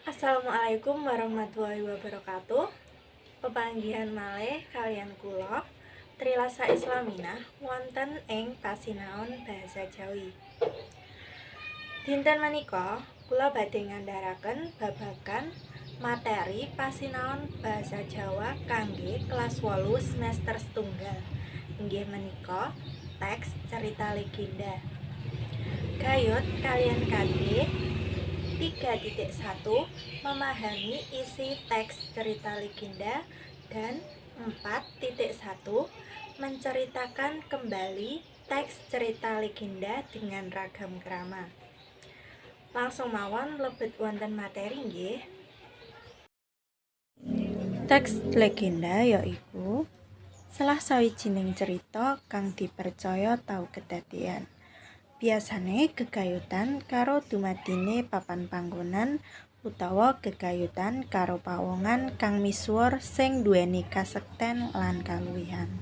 Assalamualaikum warahmatullahi wabarakatuh. Pepanggihan malih kaliyan kula Trilasa Islamina wonten ing pasinaon Basa Jawi. Dinten menika kula badhe ngandharaken babagan materi pasinaon Basa Jawa kangge kelas 8 semester setunggal. Inggih menika teks cerita legenda. Gayut kaliyan KB 3.1 memahami isi teks cerita legenda dan 4.1 menceritakan kembali teks cerita legenda dengan ragam krama. Langsung mawon mlebet wonten materi nggih. Teks legenda yaiku salah sawijining cerita kang dipercaya tau kedadean. Biasane gegayutan karo dumadine papan panggonan utawa gegayutan karo pawongan kang misuwur sing nduweni kasekten lan kaluwihan.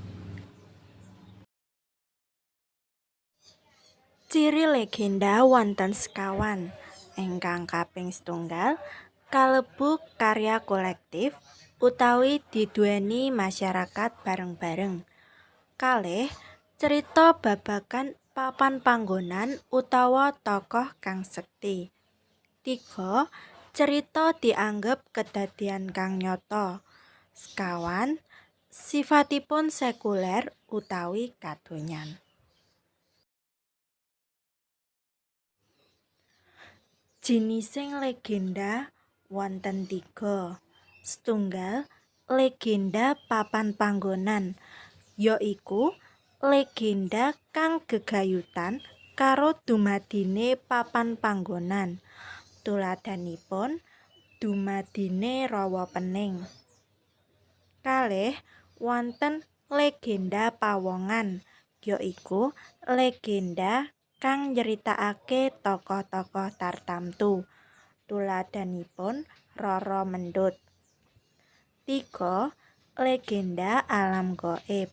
Ciri legenda wonten sekawan, ingkang kaping setunggal kalebu karya kolektif utawi diduweni masyarakat bareng-bareng. Kalih, cerita babagan papan panggonan utawa tokoh kang sekti. 3, cerita dianggep kedadean kang nyata. Sekawan, sifatipun sekuler utawi kadonyan. Jinising legenda wonten 3. Setunggal, legenda papan panggonan, yaiku legenda kang gegayutan karo dumadine papan panggonan. Tuladhanipun dumadine Rawa Pening. Kalih, wonten legenda pawongan, yaiku legenda kang nyritakake tokoh-tokoh tartamtu. Tuladhanipun Rara Mendut. 3, legenda alam gaib,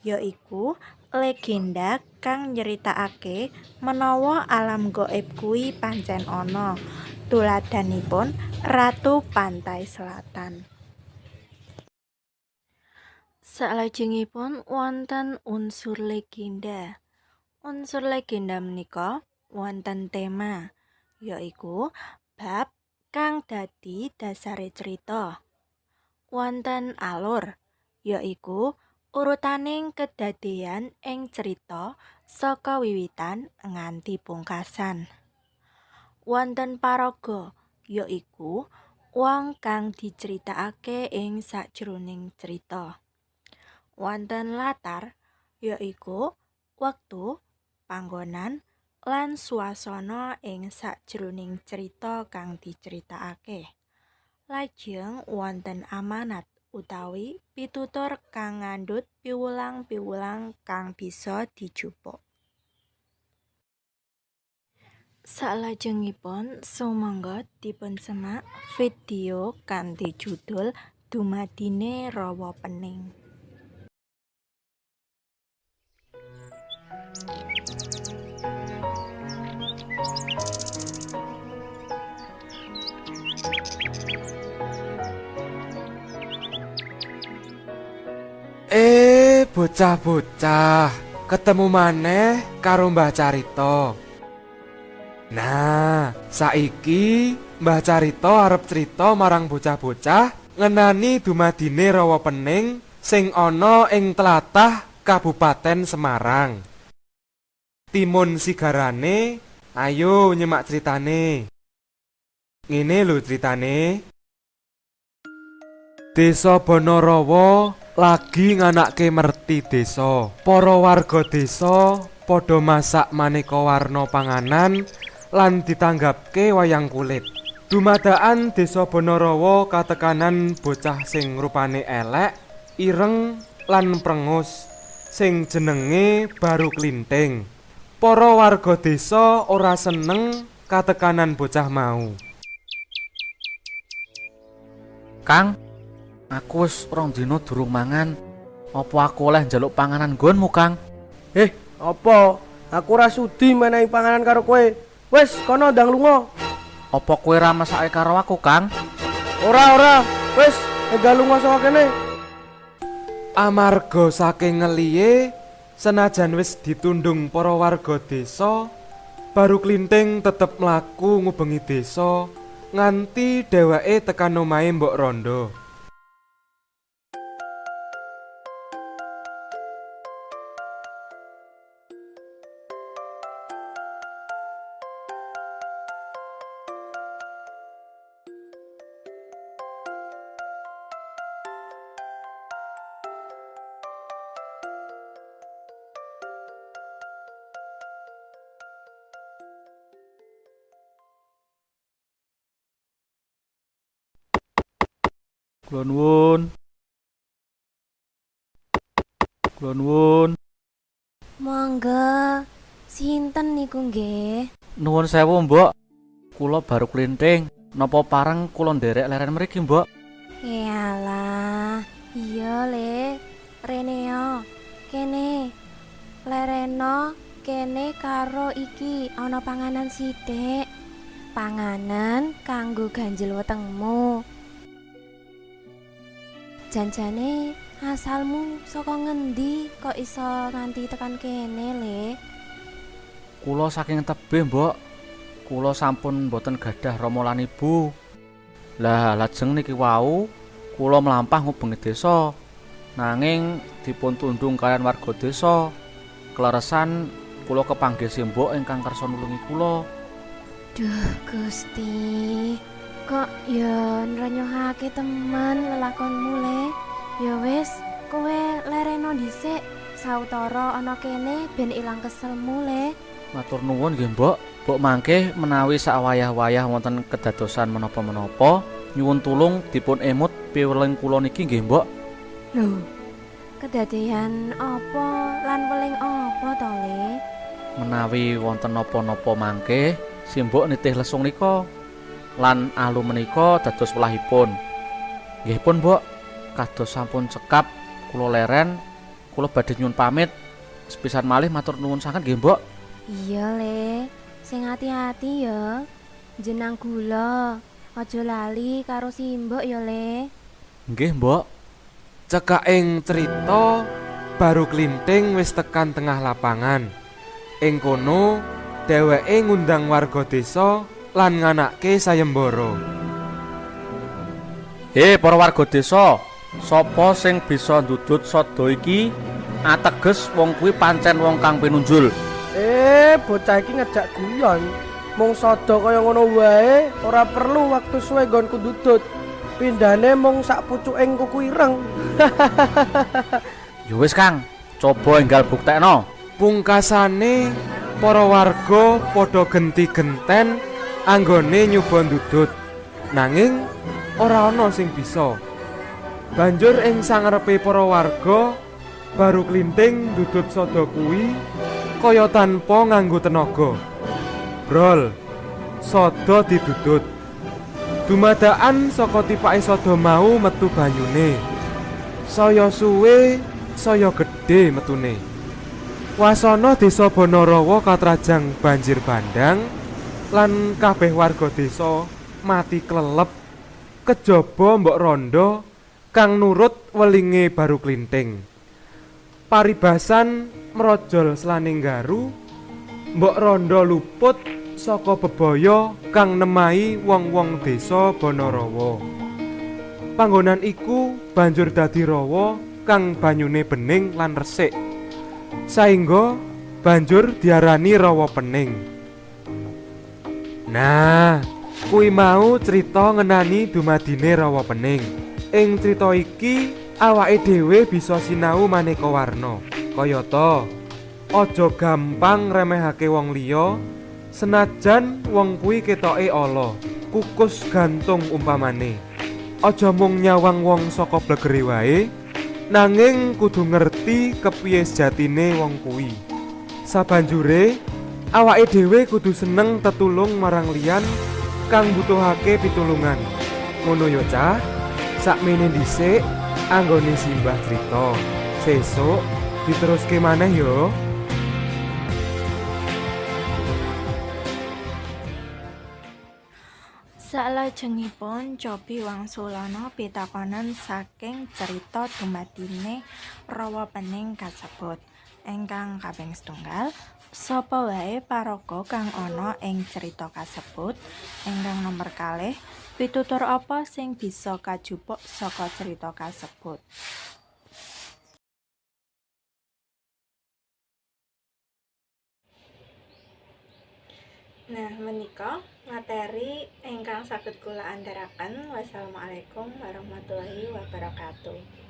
yaiku legenda kang nyritakake menawa alam gaib kuwi pancen ana. Tuladhanipun Ratu Pantai Selatan. Salajengipun wonten unsur legenda. Unsur legenda menika wonten tema, yaiku bab kang dadi dasare cerita. Wonten alur, yaiku urutaning kedadean ing cerita saka wiwitan nganti pungkasan. Wonten paraga, yaiku wong kang diceritakake ing sajroning cerita. Wonten latar, yaiku wektu, panggonan, lan swasana ing sajroning cerita kang diceritakake. Lajeng wonten amanat utawi pitutur kang ngandhut piwulang-piwulang kang bisa dijupuk. Salajengipun sumangga dipun semak video kanthi judul Dumadine Rawa Pening. Bocah-bocah, ketemu maneh karo Mbah Carita. Nah, saiki Mbah Carita arep crita marang bocah-bocah ngenani dumadine Rawa Pening sing ana ing tlatah Kabupaten Semarang. Timun sigarane, ayo nyemak critane. Ngene lho critane. Desa Bonorowo lagi nganake merti desa. Para warga desa padha masak maneka warna panganan lan ditanggapke wayang kulit. Dumadakan desa Bonorowo katekanan bocah sing rupane elek, ireng lan prengus sing jenenge Baru Klinting. Para warga desa ora seneng katekanan bocah mau. Kang, aku wis 2 dina durung mangan. Apa aku oleh njaluk panganan nggonmu, Kang? Apa? Aku ora sudi menehi panganan karo kowe. Wis, kono ndang lunga. Apa kowe ra mesake karo aku, Kang? Ora, ora. Wis, enggal lunga saka kene. Amarga saking ngelihe, senajan wis ditundung para warga desa, Baru Klinthing tetep mlaku ngubengi desa nganti dheweke tekan omahe Mbok Rondo. Kula nuwun. Kula nuwun. Monggo. Sinten niku nggih? Nuwun sewu, Mbok. Kula Baru Klinthing. Napa pareng kula nderek leren mriki, Mbok? Ealah. Iya, Le. Reneo. Kene. Lereno kene karo iki ana panganan sithik. Panganan kanggo ganjel wetengmu. Janjane asalmu saka ngendi kok iso nganti tekan kene, Le? Kula saking tebih, Mbok. Kula sampun mboten gadah rama lan ibu. Lah lajeng niki wau kula mlampah ngubengi desa. Nanging dipun tundung kaliyan warga desa. Kleresan kula kepanggih simbok ingkang kersa nulungi kula. Duh, Gusti. Kok ya nrenyohake temen lelakonmu, Le. Ya wis, kowe lereno dhisik. Sawetara ana kene ben ilang keselmu, Le. Matur nuwun nggih, Mbok. Mbok mangke menawi sawayah-wayah wonten kedadosan menapa-menapa, nyuwun tulung dipun emut piweling kula niki nggih, Mbok. Lho, kedadean apa lan weling apa to, Le? Menawi wonten napa-napa mangke, simbok nitih lesung nika. Lan alu menika dados welahipun. Nggih pun, Mbok. Kados sampun cekap kula leren, kula badhe nyuwun pamit. Sepisan malih matur nuwun sanget nggih, Mbok. Iya, Le. Sing ati-ati ya. Jenang gula. Aja lali karo simbok ya, Le. Nggih, Mbok. Cekaking crita, Baru Klinthing wis tekan tengah lapangan. Ing kono dheweke ngundang warga desa lan nganake sayembara. He, para warga desa, sapa sing bisa ndudut sada iki ateges wong kuwi pancen wong kang pinunjul. Bocah iki ngejak guyon. Mung sada kaya ngono wae, ora perlu waktu suwe nggonku ndudut. Pindhane mung sak pucuking kuku ireng. Ya wis, Kang, coba enggal buktekno. Pungkasane para warga padha genti-genten anggone nyoba ndudut. Nanging ora ana sing bisa. Banjur ing sangarepe para warga, Baru Klinthing ndudut sada kuwi kaya tanpa nganggo tenaga. Brol, sada didudut. Dumadakan saka tipake sada mau metu banyune. Saya suwe, saya gedhe metune. Wasana desa Bonorowo katrajang banjir bandang lan kabeh warga desa mati klelep kejaba Mbok Rondo kang nurut welinge Baru Klinthing. Paribasan mrojol selaning garu, Mbok Rondo luput saka bebaya kang nemahi wong-wong desa Bonorowo. Panggonan iku banjur dadi rawa kang banyune bening lan resik. Saengga banjur diarani Rawa Pening. Nah, kuwi mau crita ngenani dumadine Rawa Pening. Ing crita iki awake dhewe bisa sinau maneka warna. Kayata, aja gampang remehake wong liya senajan wong kuwi ketoke ala, kukus gantung umpamane. Aja mung nyawang wong saka blegere wae, nanging kudu ngerti kepiye sejatine wong kuwi. Sabanjure, awake dhewe kudu seneng tetulung marang liyan kang butuhake pitulungan. Ngono ya, Cah. Sakmene dhisik anggone simbah crita. Sesuk diteruske maneh yo. Salajengipun cobi wangsulana pitakonan saking carita dumadine Rawa Pening kasebut. Ingkang kaping setunggal, sapa wae paraga kang ana ing carita kasebut? Ingkang nomer kalih, pitutur apa sing bisa kajupuk saka carita kasebut? Nah, menika materi ingkang saged kula andharaken. Wassalamualaikum warahmatullahi wabarakatuh.